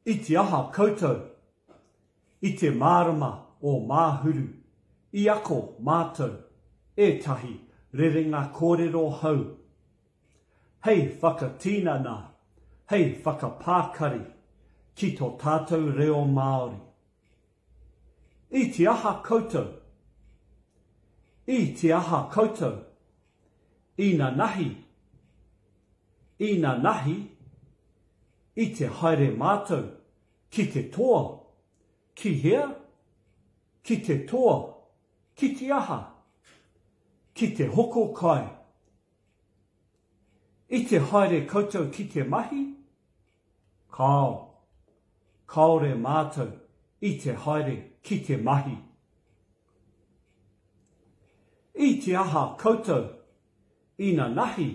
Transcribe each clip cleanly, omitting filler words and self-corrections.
I te aha koutou? I te mārama o Māhuru, i ako mātou ētahi rerenga kōrero hou. Hei whakatinana, hei whakapākari ki to tātou reo Māori. I te aha koutou? I te aha koutou? Inanahi, Inanahi, i te haere mātou ki te toa. Ki hea? Ki te toa. Ki te aha? Ki te hoko kai. I te haere koutou ki te mahi? Kāo. Kāore mātou i te haere ki te mahi. I te aha koutou inanahi?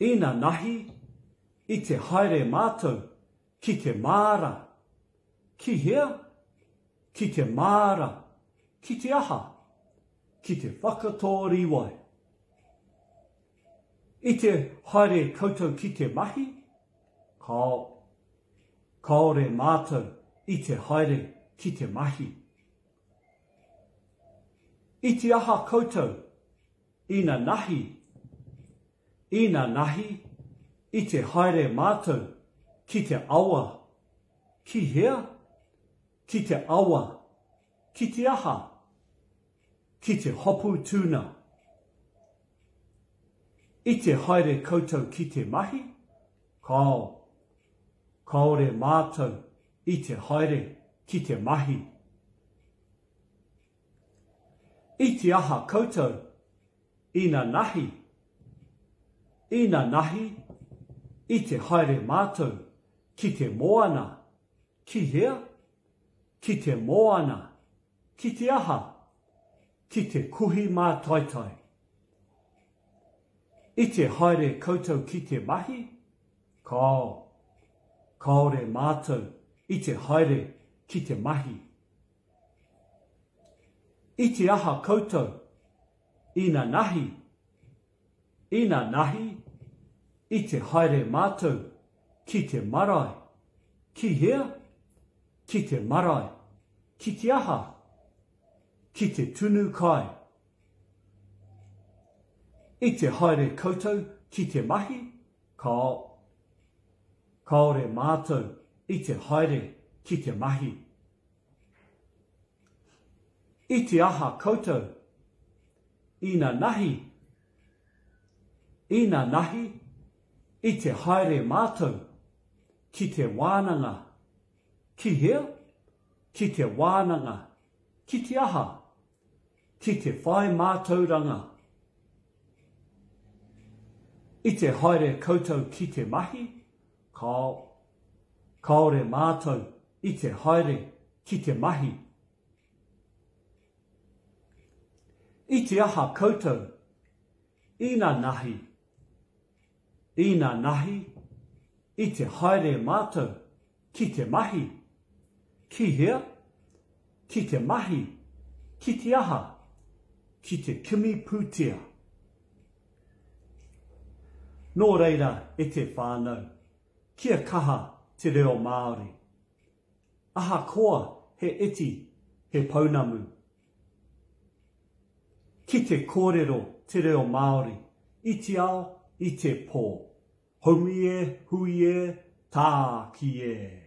Inanahi, i te haere mātou ki te māra. Ki hea? Ki te māra. Ki te aha? Ki te whakatō rīwai. I te haere koutou ki te mahi? Kāo. Kāore mātou i te haere ki te mahi. I te aha koutou inanahi? Inanahi, i te haere mātou ki te awa. Ki hea? Ki te awa. Ki te aha? Ki te hopu tuna. I te haere koutou ki te mahi? Kāo. Kāore mātou i te haere ki te mahi. I te aha koutou inanahi? Inanahi, i te haere mātou ki te moana. Ki hea? Ki te moana. Ki te aha? Ki te kohi mātaitai. I te haere koutou ki te mahi? Kāo. Kāore mātou i te haere ki te mahi. I te aha koutou inanahi? Inanahi, i te haere mātou ki te marae. Ki hea? Ki te marae. Ki te aha? Ki te tunu kai. I te haere koutou ki te mahi? Kāo. Kāore mātou i te haere ki te mahi. I te aha koutou? Inanahi. Inanahi, i te haere mātou ki te wānanga. Ki hea? Ki te wānanga. Ki te aha? Ki te whai mātauranga. I te haere koutou ki te mahi? Kāo. Kāore mātou i te haere ki te mahi. I te aha koutou? Inanahi. Inanahi, i te haere mātou ki te mahi. Ki hea? Ki te mahi. Ki te aha? Ki te kimi pūtea. Nō reira e te whānau, kia kaha te reo Māori. Ahakoa he iti, he pounamu. Ki te kōrero te reo Māori i te ao, i te pō. Haumi e, hui e, tāki e!